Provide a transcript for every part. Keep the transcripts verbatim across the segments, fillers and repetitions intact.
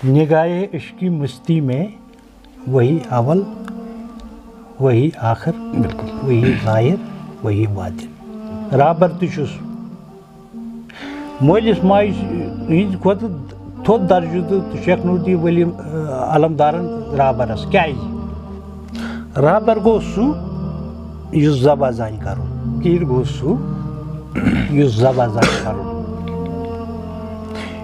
نگاہ عشقی مستی میں وہی اول، وہی آخر، بالکل۔ وہی ظاہر، وہی باطن۔ رابر تہِ چھُس۔ مٲلِس ماجہِ ہِنٛدِ کھۄتہٕ تھوٚد درجہٕ دیُت شیخ نوردی ولی، آ، علمدارن رابرس۔ کیٛازِ؟ رابر گوٚو سُہ یُس ذبح زانہِ کرُن۔ پیٖر گوٚو سُہ یُس ذبح زانہِ کرُن۔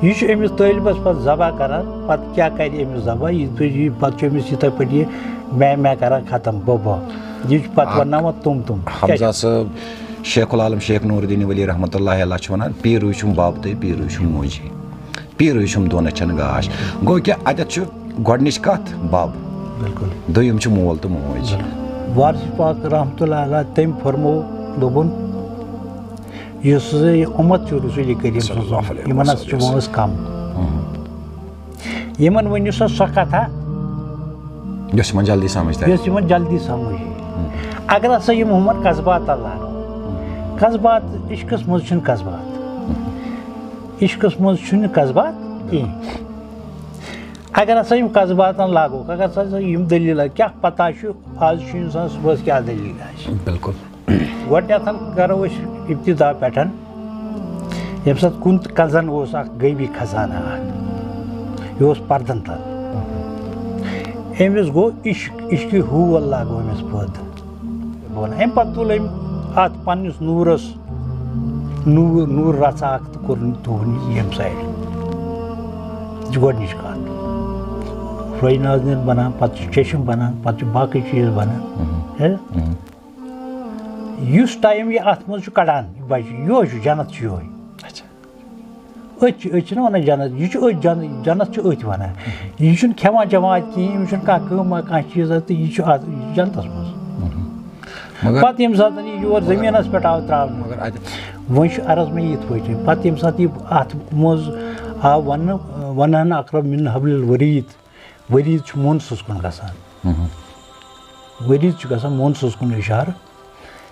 یہِ چھُ أمِس طٲلبس پتہٕ ذبح کران، پتہٕ کیٛاہ کرِ أمِس ذبح؟ یہِ تُج-، یہِ پتہٕ چھُ أمِس یِتھے پٲٹھۍ یہِ میں میں کران ختم، بہٕ بہٕ۔ یہِ چھُ پتہٕ اکھ ونناوان تِم تِم۔ حمزہ صٲب، شیخ العالم شیخ نوردین ولی رحمتہ اللہ علیہ چھُ ونان، پیٖرٕے چھُم بب تہٕ پیٖرٕے چھُم موجی۔ پیٖرٕے چھُم دۄن أچھن گاش۔ گوٚو کہِ اَتٮ۪تھ چھُ گۄڈٕنِچ کَتھ بَب۔ بِلکُل۔ دوٚیِم چھُ مول تہٕ موج۔ بِلکُل۔ وارث پاک رحمتہ اللہ علیہ تٔمۍ فرموو، دوٚپُن، یُس یہِ اُمت چھُ رسول کریم صلی اللہ علیہ وسلم، یِمن ہسا چھِ وسلم۔ وٲنٛس کم۔ اہم۔ یِمن ؤنِو سا سۄ کتھا، یۄس یِمن جلدی سمجھ ترِ۔ یۄس یِمن جلدی سمجھ یی۔ اہم۔ اگر ہسا یِم ہُمن قصباتن لاگو، اہم۔ قصبات، عشقس منٛز چھُنہٕ قصبات۔ اہم۔ عشقس منٛز چھُنہٕ قصبات کِہیٖنۍ۔ اگر ہسا یِم قصباتن لاگوکھ، اگر ہسا یِم دٔلیٖل، کیٛاہ پتہ چھُ، آز چھُ اِنسان صُبحس کیٛاہ دٔلیٖل آسہِ۔ بِلکُل۔ گۄڈٕنٮ۪تھ کرو أسۍ ابتدا پٮ۪ٹھ، ییٚمہِ ساتہٕ کُنہِ تہِ کنزن اوس اکھ غٲبی خزانہٕ اکھ، یہِ اوس پردن تل۔ أمِس گوٚو عشق، عشقِ ہول لاگو أمِس پٲدٕ۔ بہٕ وَنہٕ، اَمہِ پتہٕ تُل أمۍ اَتھ پننِس نوٗرس، نوٗر، نوٗر رژھا اکھ تہٕ کوٚرُن تُہُنٛد یہِ ییٚمہِ سایڈٕ۔ یہِ چھِ گۄڈٕنِچ کَتھ۔ سۄے نازنیٚن بَنان، پَتہٕ چھُ چشم بَنان، پَتہٕ چھُ باقٕے چیٖز بَنان۔ مہم۔ ہے؟ مہم۔ یُس ٹایم یہِ اَتھ منٛز چھُ کَڑان، یہِ بَچہِ، یِہوٚے چھُ، جنت چھُ یِہوٚے۔ اچھا۔ أتھۍ چھِ، أسۍ چھِنہ وَنان جنت، یہِ چھُ أتھۍ جنت، جنت چھُ أتھۍ وَنان۔ یہِ چھُنہٕ کھٮ۪وان چٮ۪وان اَتہِ کِہیٖنۍ، أمِس چھُنہٕ کانٛہہ کٲم کانٛہہ چیٖز اَتہِ، تہٕ یہِ چھُ اَتھ جنتَس منٛز۔ مہم۔ مگر پَتہٕ ییٚمہِ ساتہٕ یہِ یور زٔمیٖنَس پٮ۪ٹھ آو ترٛاونہٕ، مگر اَتہِ وۄنۍ چھُ عرض مےٚ یِتھ پٲٹھۍ، پَتہٕ ییٚمہِ ساتہٕ یہِ اَتھ منٛز آو وَننہٕ، وَنان اقرب من حبل الورید، ورید چھُ مونسَس کُن گژھان۔ مہم۔ ورید چھُ گژھان مونسَس کُن اِشارٕ۔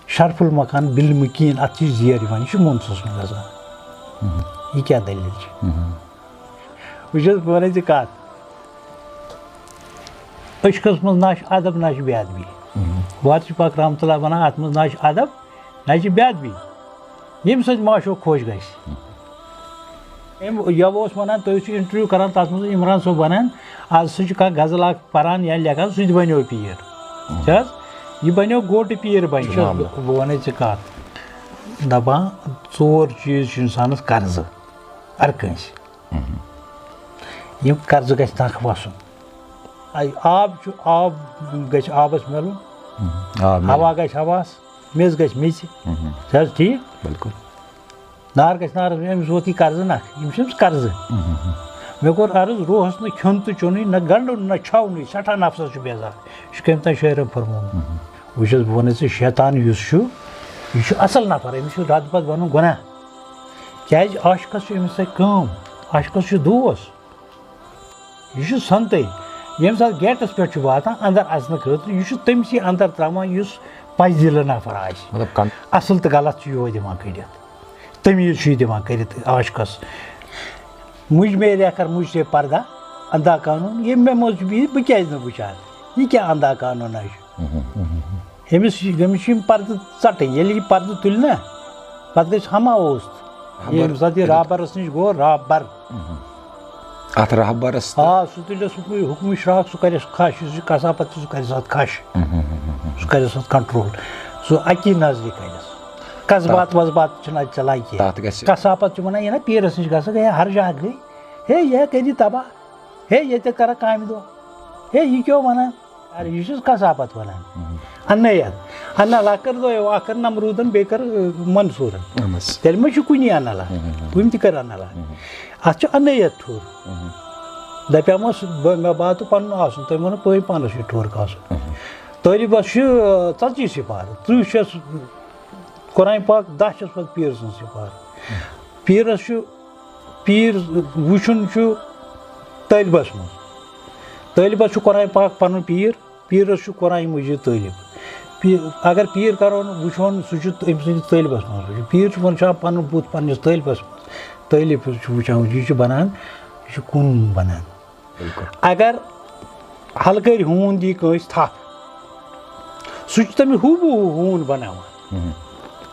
شرف المکان بالمکین، اَتھ چھِ زیر یِوان، یہِ چھُ مونسَس کُن گژھان۔ مہم۔ یہِ کیٛاہ دٔلیٖل چھِ؟ مہم۔ وٕچھ حظ، بہٕ وَنَے ژےٚ کَتھ۔ عشقَس منٛز نہ چھُ ادب، نہ چھُ بے ادبی۔ مہم۔ وارث پاک رحمتہ اللہ وَنان، اَتھ منٛز نہ چھُ ادب، نہ چھِ بے ادبی، ییٚمہِ سۭتۍ معشوق خۄش گژھِ۔ أمۍ یَوٕ اوس وَنان، تُہۍ ٲسِو انٹرویو کران، تَتھ منٛز اوس عمران صٲب وَنان، آز سُہ چھُ کانٛہہ غزل اکھ پَران یا لیکھان، سُہ تہِ بَنیو پیٖر۔ چھِ حظ؟ یہِ بَنیو گوٹہٕ پیٖر بَنہِ۔ چھُ چھُ حظ، معاملہٕ۔ بہٕ، بہٕ وَنَے ژےٚ کَتھ۔ دَپان، ژور چیٖز چھِ اِنسانَس قرضہٕ، ہر کٲنٛسہِ۔ یِم قرضہٕ گژھِ نَکھٕ وَسُن۔ آ-، آب چھُ، آب گژھِ آبَس میلُن، آ، میلُن۔ ہوا گژھِ ہواہَس، میٚژ گژھِ میٚژِ۔ مہم۔ چھِ حظ ٹھیٖک؟ بِلکُل۔ نار گژھِ نارَس، أمِس ووت یہِ قرضہٕ نَکھٕ، یِم چھِ أمِس قرضہٕ۔ مہم۔ مےٚ کوٚر عرض، روہَس نہٕ کھیوٚن تہٕ چیوٚنُے، نہ گنٛڈُن، نہ چھاونُے، سٮ۪ٹھاہ نفسَس چھُ بیزار۔ یہِ چھُ کٔمۍ تام شٲعرَن فرمومُت۔ مہم۔ وٕچھ حظ، بہٕ وَنَے ژےٚ، شیطان یُس چھُ، یہِ چھُ اَصٕل نفر، أمِس چھُ راتہٕ پَتہٕ وَنُن گۄناہ۔ کیٛازِ؟ عاشقَس چھُ أمِس سۭتۍ کٲم، عاشقَس چھُ دوس۔ یہِ چھُ سنتٕے، ییٚمہِ ساتہٕ گیٹَس پٮ۪ٹھ چھُ واتان اَندَر اَژنہٕ خٲطرٕ، یہِ چھُ تٔمسٕے اَندَر ترٛاوان یُس پَزِ دِلہٕ نفر آسہِ۔ مطلب کن- اَصٕل تہٕ غلط چھُ یِہوٚے دِوان کٔڑِتھ، تمیٖز چھُ یہِ دِوان کٔرِتھ عاشقَس۔ مجھ میں رہ کر مجھ سے پردہ، اندھا قانون، ییٚمہِ مےٚ منٛز چھُ بِہِتھ، بہٕ کیٛازِ نہٕ وٕچھان؟ یہِ کیٛاہ اندھا قانوٗنا چھُ؟ أمِس، أمِس چھِ یِم پردٕ ژَٹٕنۍ۔ ییٚلہِ یہِ پردٕ تُلہِ نا، پتہٕ گژھِ ہما اوست۔ خبر۔ ییٚمہِ ساتہٕ یہِ رابرس نِش گوٚو، رابر۔ اَتھ رہبرس تہٕ آ، سُہ تُلہِ سُہ حُکمٕے شراک، سُہ کَرٮ۪س کھَش، یُس یہِ کثافت چھُ، سُہ کَرٮ۪س اَتھ کھَش۔ سُہ کَرٮ۪س اَتھ کنٹرول۔ سُہ اَکی نظرِ کَرٮ۪س۔ قصبات تَتھ وصبات چھِنہٕ اَتہِ چلان کینٛہہ۔ تَتھ گژھِ کثافت چھِ وَنان، یہِ نا پیٖرَس نِش گژھان، گٔے ہر جا گٔے۔ ہے، یہِ کَرِ تباہ۔ ہے، ییٚتہِ کَرَکھ کامہِ دۄہ۔ ہے، یہِ کیٛاہ وَنان؟ اَرے، یہِ چھُس کثافت وَنان۔ اہم۔ اَننَے یَتھ۔ اَننَلا کٔر دۄیو، اَکھ کٔر نمروٗدَن، بیٚیہِ کٔر، ٲ، منصوٗرَن۔ اہم۔ تیٚلہِ ما چھُ کُنی اَننَلا؟ اہم۔ کُنہِ تہِ کٔر اَننَلا۔ اہم۔ اَتھ چھُ اَننَے یَتھ ٹھوٚر۔ اہم۔ دَپیٛامَس، بہٕ، مےٚ باتہٕ پَنُن آسُن، تٔمۍ ووٚن، پٲے پانَس چھُ ٹھوٚر کھسُن۔ اہم۔ طٲلبَس چھُ، ٲ، ژَتجی سِپارٕ، تٕرٛہ چھَس قرآن پاک، دَہ چھَس پَتہٕ پیٖر سٕنٛز سِپارٕ۔ پیٖرَس چھُ پیٖر وٕچھُن چھُ طٲلبَس منٛز۔ طٲلبَس چھُ قرآن پاک پَنُن پیٖر، پیٖرَس چھُ قرآن مجیٖد طٲلب۔ پی-، اگر پیٖر کَرو نہٕ وٕچھو نہٕ، سُہ چھُ أمۍ سٕنٛدِس طٲلبَس منٛز وٕچھُن۔ پیٖر چھُ وٕچھان پَنُن بُتھ پنٛنِس طٲلبَس منٛز۔ طٲلب چھُ وٕچھان، یہِ چھُ بَنان، یہِ چھُ کُن بَنان۔ اگر ہلکٲرۍ ہوٗن دی کٲنٛسہِ تھپھ، سُہ چھُ تٔمِس ہُہ بہٕ ہُہ ہوٗن بناوان۔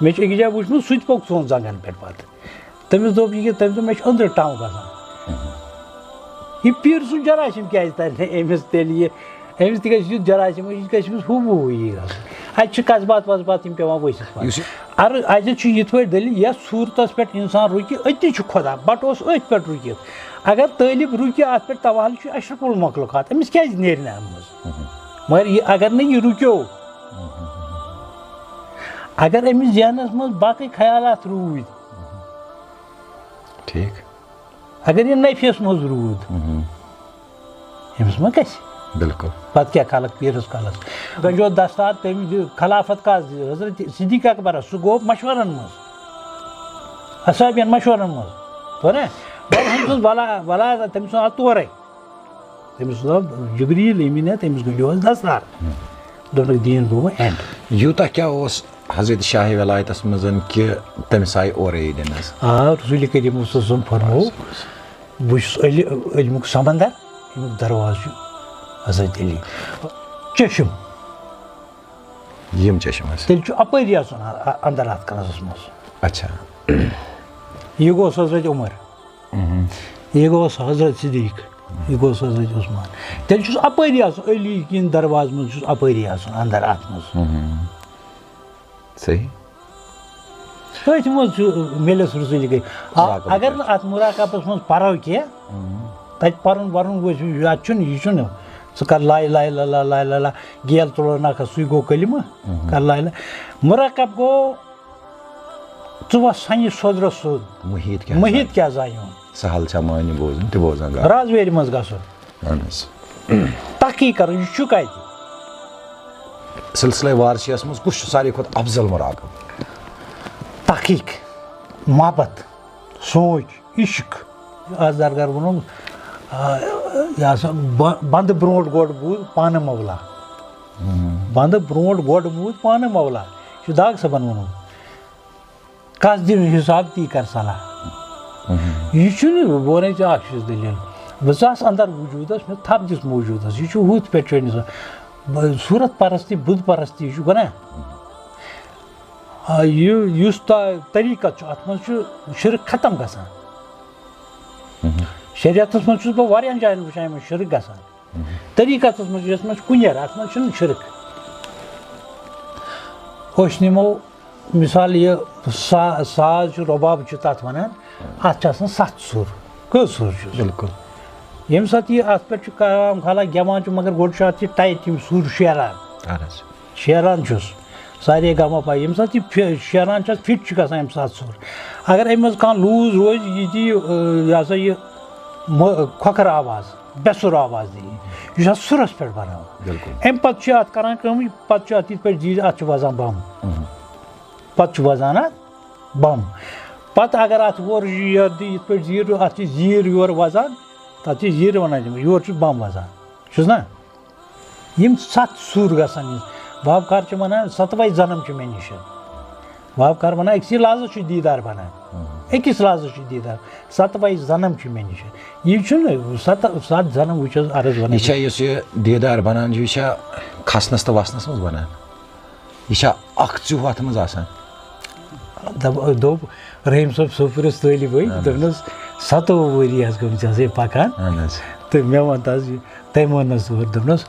مےٚ چھُ أکِس جایہِ وٕچھمُت، سُہ تہِ پوٚک ژۄن زنٛگن پٮ۪ٹھ پتہٕ۔ تٔمِس دوٚپ یہِ کہِ، تٔمۍ دوٚپ، "مےٚ چھُ أنٛدرٕ ٹَو گژھان۔" یہِ پیٖرٕ سُنٛد جراثیم کیٛازِ تَرِ نہٕ أمِس تیٚلہِ یہِ؟ أمِس تہِ گژھِ یُتھ جراثیم، یہِ گژھِ أمِس ہُہ بہُ یی گژھُن۔ اَتہِ چھِ قصبات وصبات یِم پٮ۪وان ؤسِتھ پَتہٕ۔ یُس یہِ اَرٕ اَتہِ چھُ یِتھ پٲٹھۍ دٔلیٖل، یَتھ صوٗرتَس پٮ۪ٹھ اِنسان رُکہِ، أتی چھُ خۄدا۔ بَٹہٕ اوس أتھۍ پٮ۪ٹھ رُکِتھ۔ اگر طٲلب رُکہِ اَتھ پٮ۪ٹھ، توحل چھُ اشرف المخلوقات، أمِس کیٛازِ نیرِ نہٕ اَمہِ منٛز؟ مگر یہِ، اگر نہٕ یہِ رُکیو، اگر أمِس ذہنَس منٛز باقٕے خیالات روٗدۍ، ٹھیٖک۔ اگر یہِ نفیَس منٛز روٗد، أمِس ما گژھِ؟ بِلکُل۔ پَتہٕ کیٛاہ کَلَس پیٖرَس کَلَس؟ گنجو دستار تٔمۍ دیُت خلافت کَس دِژ؟ حضرت صدیق اکبرَس۔ سُہ گوٚو مشورَن منٛز، اصحابین مشورَن منٛز۔ تو نا؟ بَلہٕ ہن سٕنٛز ولا-، ولا-، تٔمۍ سُنٛد آو تورَے۔ تٔمِس دوٚپ، جبریٖل ییٚمہِ نہ تٔمِس گٔنٛڈیو حظ دستار۔ دوٚپنَکھ، دیٖن گوٚو وۄنۍ end۔ یوٗتاہ کیٛاہ اوس حضرت شاہ ولایتَس منٛز کہِ تٔمِس آیہِ اورَے دِنَس؟ آ، رسول کریم صلی اللہ علیہ وسلم فرموو، بہٕ چھُس علی-، علمُک سمندر، اَمیُک دروازٕ چھُ حضرت علی۔ چشم۔ یِم چشم ٲسۍ۔ تیٚلہِ چھُ اَپٲری اَژُن اَ-، اَ-، اَندر اَتھ کَنزَس منٛز۔ اچھا۔ یہِ گوٚو حضرت عمر۔ یہِ گوٚو حضرت صدیق۔ یہِ گوٚو حضرت عثمان۔ تیٚلہِ چھُس اَپٲری اَژُن، علی کِنۍ دروازٕ منٛز چھُس اَپٲری اَژُن، اَندر اَتھ منٛز۔ صحیح۔ أتھۍ منٛز چھُ میلٮ۪س رسول کریم۔ آ، مراقبہٕ اگر کیٛاہ نہٕ اَتھ مراقبس منٛز پَرو کینٛہہ، تَتہِ پَرُن وَرُن گوٚژھ، یَتھ چھُنہٕ، یہِ چھُنہٕ۔ ژٕ کَر لا الہ الا اللہ، لا الہ الا، گیل تُلو نَکھَس، سُے گوٚو کلمہٕ۔ کَر لا الہ۔ مراقب گوٚو، ژٕ وَس سَنہِ سوٚدرَس سیوٚد۔ محیط کیٛاہ محیط زانہِ؟ کیٛاہ زانہِ ہُن؟ سہل چھا معنی بوزُن تہِ بوزان گا۔ رازویرِ منٛز گژھُن۔ اہن حظ۔ تحقیق کَرُن، یہِ چھُ کَتہِ؟ سلسلہ وارثیَس منٛز کُس چھُ ساروی کھۄتہٕ افضل مراقب؟ تحقیق، محبت، سونٛچ، عشق۔ آز درگر ووٚنُم، آ، یہِ ہسا ب-، بنٛدٕ برونٛٹھ گۄڈٕ بوٗز پانہٕ مولا۔ بنٛدٕ برونٛٹھ گۄڈٕ بوٗز پانہٕ مولا۔ یہِ چھُ داغ صٲبن ووٚنمُت۔ کَس دِنہٕ حِساب، تی کَر صلاح۔ یہِ چھُنہٕ، بہٕ وَنے ژےٚ اَکھ چیٖز دٔلیٖل۔ بہٕ ژاس اَندَر وجوٗدَس، مےٚ تھَپھ دِژ موجوٗدَس۔ یہِ چھُ ہُتھ پٮ۪ٹھ چٲنِس، بہٕ صوٗرت پَرستی، بُت پَرستی، یہِ چھُ گۄناہ۔ آ، یہِ، یُس تا-، طریٖقت چھُ، اَتھ منٛز چھُ شِرک ختم گژھان۔ شریعتَس منٛز چھُس بہٕ واریاہَن جایَن وٕچھان یِمَن شِرک گژھان۔ طریٖقتَس منٛز، یَتھ منٛز چھُ کُنیر، اَتھ منٛز چھُنہٕ شِرک۔ أسۍ نِمو مِثال، یہِ سا-، ساز چھُ، رباب چھُ تَتھ وَنان، اَتھ چھِ آسان سَتھ سُر۔ کٔژ سُر چھُس؟ بِلکُل۔ ییٚمہِ ساتہٕ یہِ اَتھ پٮ۪ٹھ چھُ کلام خلا گٮ۪وان چھُ، مگر گۄڈٕ چھُ اَتھ یہِ ٹایِٹ یِم سُر شیران۔ اَہَن حظ۔ شیران چھُس، سارے گامہ پاے۔ ییٚمہِ ساتہٕ یہِ فِ-، شیران چھُ، اَتھ فِٹ چھُ گژھان ییٚمہِ ساتہٕ سُر۔ اگر اَمہِ منٛز کانٛہہ لوٗز روزِ، یہِ دِیہِ، یہِ ہسا یہِ مۄ-، کھۄکھر آواز، بے سُر آواز دِیہِ۔ یہِ چھُ اَتھ سُرَس پٮ۪ٹھ بَناوان۔ بِلکُل۔ اَمہِ پَتہٕ چھُ اَتھ کَران کٲم، یہِ پَتہٕ چھُ اَتھ یِتھ پٲٹھۍ زیٖر، اَتھ چھُ وَزان بَم۔ پَتہٕ چھُ وَزان اَتھ بَم۔ پَتہٕ اگر اَتھ اورٕ یورٕ دِیہِ، یِتھ پٲٹھۍ زیٖر، اَتھ چھِ زیٖر یورٕ وَزان، تَتھ چھِ زیٖر وَنان تِم، یورٕ چھُ بَم وَزان۔ چھُس نہ؟ یِم سَتھ سُر گژھن یِم۔ باب کار چھِ وَنان، سَتوَے زنم چھِ مےٚ نِش۔ باب کار وَنان، أکسٕے لحظَس چھُ دیٖدار بَنان۔ أکِس لحظَس چھُ دیٖدار۔ سَتوَے زنم چھِ مےٚ نِش۔ یہِ چھُنہٕ سَت، سَتھ زنم وٕچھ حظ عرض وَنان۔ یہِ چھا یُس یہِ دیٖدار بَنان چھُ، یہِ چھا کھَسنَس تہٕ وَسنَس منٛز بَنان؟ یہِ چھا اَکھ ژیوٗ اَتھ منٛز آسان؟ دَپ-، دوٚپ رحیٖم صٲب صوفرَس طٲلب ٲسۍ، اَہَن حظ۔ دوٚپنَس، "سَتووُہ ؤری حظ گٔمٕتۍ ژےٚ سۭتۍ پَکان۔" اَہَن حظ۔ تہٕ مےٚ وَن تہٕ حظ یہِ، تٔمۍ ووٚننَس تورٕ، دوٚپنَس،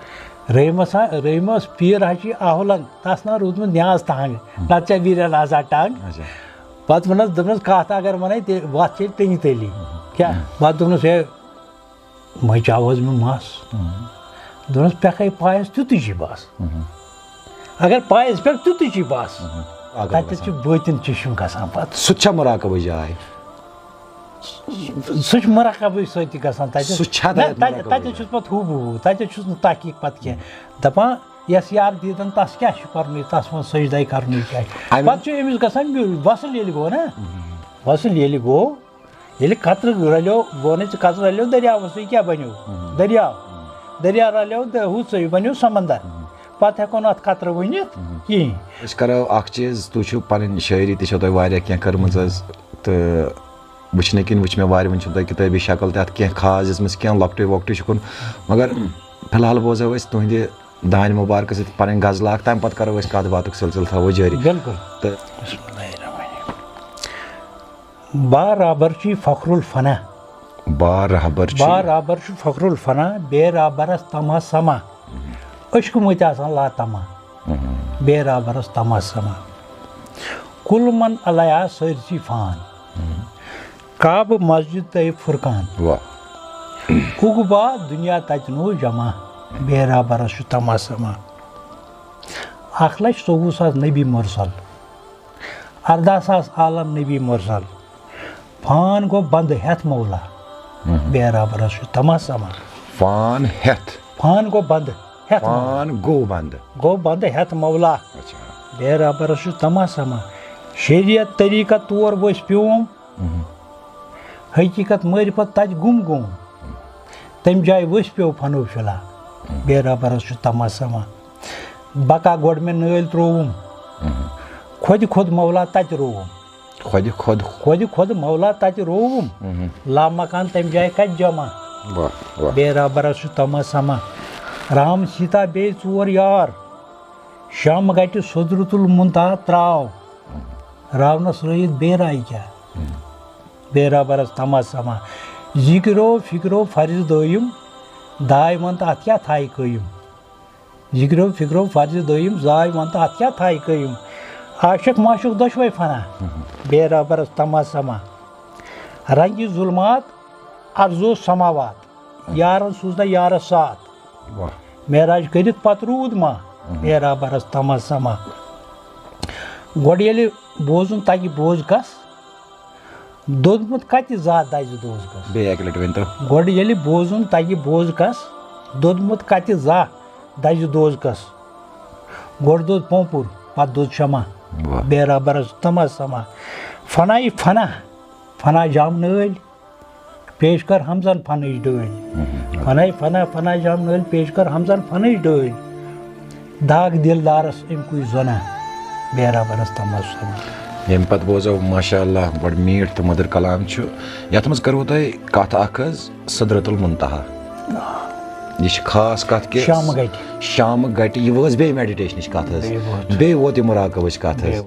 "رحیٖمَس ہا، رحیٖمَس پیٖر ہا چھِ یہِ آہُلنٛگ، تَس نا روٗدمُت نیاز تنٛگ، نَتہٕ چھا ویٖریا نازا ٹنٛگ؟" اچھا۔ پَتہٕ ووٚننَس، دوٚپنَس، "کَتھ اگر وَنَے، تہِ وَتھ چھے تٔنی تٔلی۔" کیٛاہ؟ پَتہٕ دوٚپنَس، "ہے، مَچاو حظ مےٚ مَس۔" دوٚپنَس، "پٮ۪کھَے پایَس تیُتُے چھِ بَس۔ اگر پایَس پٮ۪کھ تیُتُے چھِ بَس۔" اگر تَتٮ۪تھ گژھان۔ چھُ بٲطِن چشم گژھان پَتہٕ۔ سُہ تہِ چھا مراقبٕچ جاے؟ سُہ چھُ مراقبٕچ سۭتۍ تہِ گژھان تَتٮ۪تھ۔ سُہ چھا نہ، تَتٮ۪تھ تَتٮ۪تھ، مراقبٕچ تَتٮ۪تھ جاے؟ چھُس پَتہٕ ہُہ بہُو، تَتٮ۪تھ چھُس نہٕ تحقیٖق پَتہٕ کینٛہہ۔ دَپان، یَس یار دیٖدَن، تَس کیٛاہ چھُ کَرنُے، تَس منٛز سجدَے کَرنُے کیٛاہ چھُ؟ اَمہِ پَتہٕ چھُ أمِس گژھان میوٗ-، وَصٕل ییٚلہِ گوٚو نا، وَصٕل ییٚلہِ گوٚو، ییٚلہِ قطرٕ رلیو، بہٕ وَنَے ژٕ، قطرٕ رلیو دٔریاوَس سۭتۍ، کیٛاہ بَنیو؟ دٔریاو۔ دٔریاو رلیو دٔ-، ہُتھ سۭتۍ، بَنیو سَمندر۔ پَتہٕ ہٮ۪کو نہٕ اَتھ قطرٕ ؤنِتھ کِہیٖنۍ۔ أسۍ کَرو اَکھ چیٖز، تُہۍ چھِو پَنٕنۍ شٲعری تہِ چھو تۄہہِ واریاہ کینٛہہ کٔرمٕژ حظ، تہٕ وٕچھنہٕ کِنۍ وٕچھ مےٚ واریاہ، وٕنہِ چھُنہٕ تۄہہِ کِتٲبی شکل تہِ اَتھ کینٛہہ خاص دِژمٕژ کینٛہہ، لۄکٹُے وۄکٹُے چھُکھ۔ مگر فی الحال بوزو أسۍ تُہٕنٛدِ دانہِ مُبارکَس سۭتۍ پَنٕنۍ غزل اَکھ، تَمہِ پَتہٕ کَرو أسۍ کَتھ باتُک سلسلہٕ تھاوو جٲری۔ بِلکُل۔ تہٕ بسم اللہ الرحمن الرحیم۔ با رہبر چھُ فخر الفنا۔ با رہبر چھُ۔ با رہبر چھُ فخر الفنا، بے رہبرس تما سما۔ عشقہٕ مٔتۍ آسان لاتما، بے رہبرس تما سما۔ کُل من علیہ سٲرسٕے فان، کعبہٕ مسجد تہٕ فرقان۔ واہ۔ عقبہ دُنیا تتہِ نو جمع، بے رہبرس چھُ تما سما۔ اکھ لچھ ژوٚوُہ ساس نبی مرسل، ارداہ ساس عالم نبی مرسل۔ فان گوٚو بندٕ ہٮ۪تھ مولا، بے رہبرس چھُ تما سما۔ فان ہٮ۪تھ۔ فان گوٚو بندٕ ہٮ۪تھ مولا۔ فان گوٚو بندٕ۔ گوٚو بندٕ ہٮ۪تھ مولا۔ اچھا۔ بے رہبرس چھُ تما سما۔ شریعت طریقت تور ؤسۍ پیوم، حقیقت معرفت تتہِ گُم گوم۔ تمہِ جایہِ ؤسۍ پیو فنو فلا، بے رہبرس چھُ تما سما۔ بقا گۄڈٕ مےٚ نٲلۍ ترووُم، خۄدِ خۄد مولا تتہِ رووُم۔ خۄدِ خۄد۔ خۄدِ خۄد مولا تتہِ رووُم۔ لامکان تمہِ جایہِ کتہِ جمع، واہ، واہ۔ بے رہبرس چھُ تما سما۔ رام سیتا بیٚیہِ ژور یار، شام گٹہِ سدرت المنتہا تراو۔ راونس رٲیِتھ بے راے کیٛاہ؟ بے رہبرس تما سما۔ ذکرو فکرو فرض دٲیِم، داے ون تہٕ اتھ کیٛاہ تھایہِ قٲیِم؟ ذکرو فکرو فرض دٲیِم، زاے ون تہٕ اتھ کیٛاہ تھایہِ قٲیِم؟ عاشق معشوق دۄشوے فنا، بے رہبرس تما سما۔ رنگی ظلمات ارزو سماوات، یارن سوٗزنہ یارس ساتھ۔ واہ۔ معراج کٔرِتھ پتہٕ روٗد ما، بے رہبرس تما سما۔ گۄڈٕ ییٚلہِ بوزُن تگہِ بوز کس، دوٚدمُت کتہِ زاہ دزِ دوز کس۔ بیٚیہِ اکہِ لٹہِ ؤنۍ تو۔ گۄڈٕ ییٚلہِ بوزُن تگہِ بوز کس، دوٚدمُت کتہِ زاہ دزِ دوز کس۔ گۄڈٕ دوٚد پونپُر، پتہٕ دوٚد شمع۔ واہ۔ بے رہبرس تما سما۔ فنائی فنا، فنا جام نٲلۍ، پیش کر ہمزن فنٕچ ڈٲلۍ۔ فنائی فنا، فنا جام نٲلۍ، پیش کر ہمزن فنٕچ ڈٲلۍ۔ داغ دلدارس امہِ کُے زۄنہ، بے رہبرس تما سما۔ ییٚمہِ پتہٕ بوزو ماشاء اللہ بڑٕ میٖٹھ تہٕ مٔدٕر کلام چھُ۔ یتھ منٛز کٔروٕ تۄہہِ کتھ اکھ حظ سدرت المنتہا۔ یہِ چھِ خاص کتھ کہِ شامہٕ گٹہِ۔ شامہٕ گٹہِ، یہِ وٲژ بیٚیہِ میڈیٹیشنٕچ کتھ حظ۔ بیٚیہِ وٲژ۔ بیٚیہِ ووت یہِ مراقبٕچ کتھ حظ۔ بیٚیہِ